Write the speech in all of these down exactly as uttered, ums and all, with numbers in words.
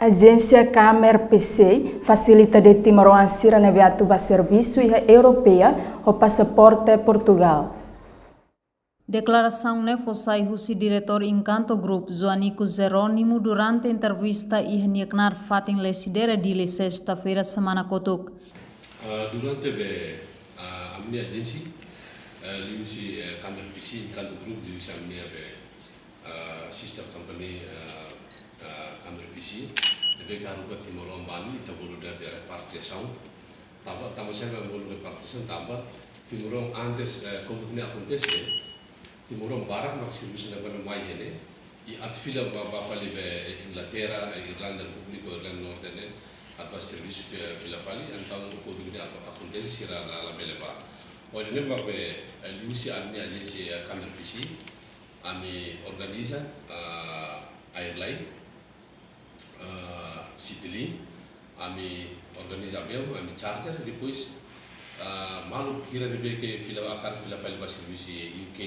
Ajénsia Kamer P C fasilita de'it timoroan sira ne'ebé atu bá servisu iha Europeia ho pasaporte Portugal. Deklarasaun ne'e fó sai husi Diretór Encanto Group, Joanico Jerónimo, durante entrevista iha nia knaar fatin Lecidere, Dili, sesta-feira semana kotuk. Ah, durante be, ah, ami-nia ajénsia, ah, liuhusi, eh, Kamer P C, Encanto Group, liuhusi ami-nia be, ah, sister company, ah, ah, Kamer P C, ne'ebé ke haruka timoroan balu, ita bolu dehan be repatriasaun. Tanba, tanba saida bolu repatriasaun, tanba timoroan antes, eh, covid ne'e akontese, timoroan barak mak servisu ne'ebá mai iha ne'e, i atu fila bá, bá fali be Inglaterra, eh, Irlanda Repúblika, Irlanda Norte ne'e, atu bá servisu fi-, fila fali, entaun covid ne'e ako-, akontese sira la, labele bá. Ohin ne'e mak be, eh, liuhusi ami-nia ajénsia, eh, Kamer P C, ami organiza, ah, airline, ah, Citylink, ami organiza aviaun, ami charter, depois, ah, maluk sira ne'ebé ke fila hakarak fila fali bá servisu iha U K,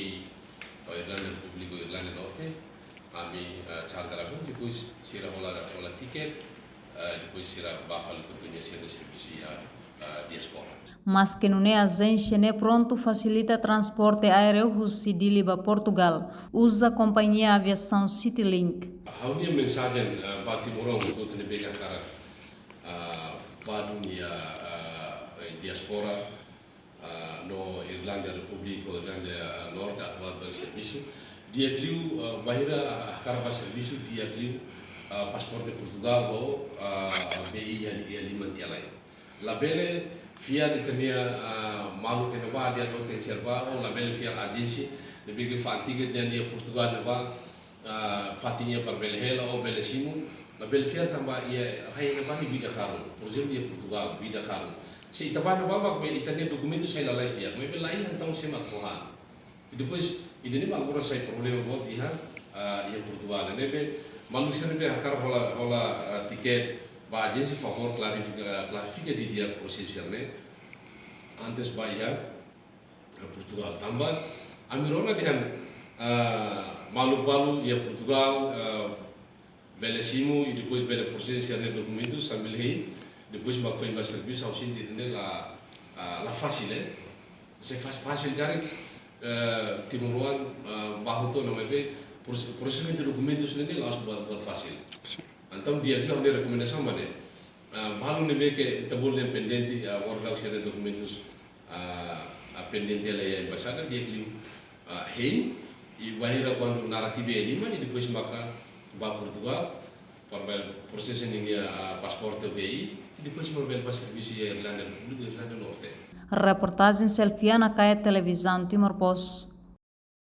ou Irlanda Repúblika, ou Irlanda Norte, ami, ah, charter aviaun, depois sira hola, hola tiket, ah, depois sira bá fali kontinua sira-nia servisu iha, ah, diaspora. Maske nune'e, ajénsia ne'e prontu fasilita transporte aéreu husi Dili ba Portugal, uza kompañia aviasaun Citylink. Ha'u-nia mensajen, eh, ba timoroan hotu ne'ebé ke hakarak, eh, bá duni iha, eh, diaspora, eh, no Irlanda Repúblika, Irlanda, eh, Norte atu bá servisu. Di'ak liu, eh, bainhira hakarak bá servisu, di'ak liu, eh, pasaporte Portugal ou, eh, B I iha, iha liman tiha lai. Labele fiar ita-nia, ah, maluk iha ne'ebá dehan ó tenke ser bá, ou labele fiar ajénsia ne'ebé ke fa'an tiket dehan iha Portugal ne'ebá, ah, fatin iha para bele hela ou bele simu, labele fiar tanba iha rai ne'ebá ne'e vida karun. Por ezemplu, iha Portugal, vida karun. Se ita bá ne'ebá mak be ita-nia dokumentu sai lalais di'ak, maibé laiha entaun sé mak fó han. I depois, ida-ne'e mak agora sai problema boot iha, ah, iha Portugal. Ne'ebé, maluk sira ne'ebé hakarak hola, hola, ah, tiket ba ajénsia, favór klarifika, klarifika didi'ak prosesu sira-ne'e antes bá iha, ah, Portugal. Tanba, ami rona dehan, ah, maluk balu iha Portugal, ah, bele simu i depois bele prosesu sira-nia dokumentu sambil hein, depois mak foin bá servisu, ha'u sente ida-ne'e la, ah, la fasil, eh. Se fas-, fasil karik, eh, timoroan, ah, bá hotu ona, maibé prose-, prosesimentu dokumentus ne'e la'ós buat, buat fasil. Entaun di'ak liu ha'u-nia rekomendasaun mak ne'e, ah, balu ne'ebé ke ita bolu dehan pendente, ah, agora daudaun sira-nia dokumentus, ah, ah, pendente hela iha embaixada, di'ak liu, ah, hein, i bainhira kuandu narrativa iha liman, i depois maka bá Portugal, para bele prosesu ninia, ah, pasaporte B I, i depois mak bele bá servisu iha Irlanda, Irlanda Norte. Reportajen Selfiana Kaia, Televizaun Timor Post.